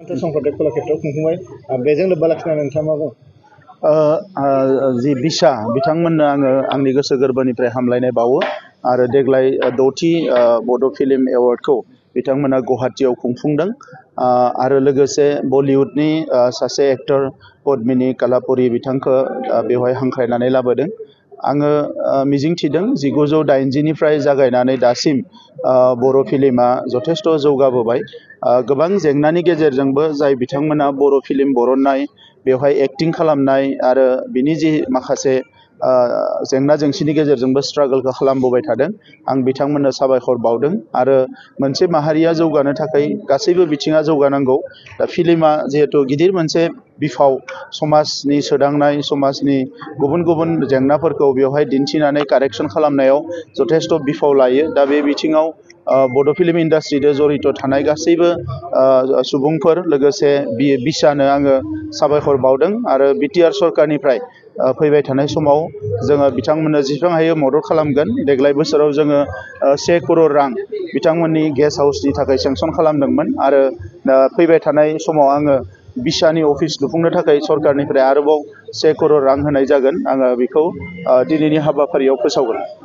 शंकरदेव कलाक्षेत्रआव खुंफुंबाय बेजों लोब्बा लाखिनानै नोंथाङा मा बुङो? जि बिसा बिथांमोननो आङो आंनि गोसो गोरबोनिफ्राय हामलायनाय बावो आरो देग्लाय 6थि बड' फिल्म एवार्डखौ बिथांमोना गुवाहाटीआव खुंफुंदों आरो लोगोसे बलिउडनि सासे एक्टर पद्मिनी कलापुरी बिथांखौ बेवहाय हांख्रायनानै लाबोदों। आङो मिजिंथिदों 1980निफ्राय जागायनानै दासिम बर' फिल्मा जथेस्थ' जौगाबोबाय। गोबां जेंनानि गेजेरजोंबो जाय बिथांमोना बर' फिल्म बरननाय बेवहाय एक्टिं खालामनाय आरो बिनि जि माखासे जेंना जेंसिनि गेजेरजोंबो स्ट्रागलखौ खालामबोबाय थादों। आं बिथांमोननो साबायखर बावदों आरो मोनसे माहारिया जौगानो थाखाय गासैबो बिथिङा जौगानांगौ। दा फिल्मा जिहेतु गिदिर मोनसे बिफाव समाजनि सोदांनाय समाजनि गुबुन गुबुन जेंनाफोरखौ बेवहाय दिन्थिनानै कारेक्सन खालामनायाव जथेस्थ' बिफाव लायो। दा बे बिथिङाव बड' फिल्म इन्डास्ट्रिजों जड़ित थानाय गासैबो सुबुंफोर लोगोसे बिसानो आङो साबायखर बावदों आरो बिटिआर सरकारनिफ्राय फैबाय थानाय समाव जोङो बिथांमोननो जेसेबां हायो मदद खालामगोन। देग्लाय बोसोराव जोङो 1 करोड़ रां बिथांमोननि गेस्ट हाउसनि थाखाय सेंसन खालामदोंमोन आरो फैबाय थानाय समाव आङो बिसानि अफिस लुफुंनो थाखाय सरकारनिफ्राय आरोबाव 1 करोड़ रां होनाय जागोन। आङो बेखौ दिनैनि हाबाफारियाव फोसावगोन।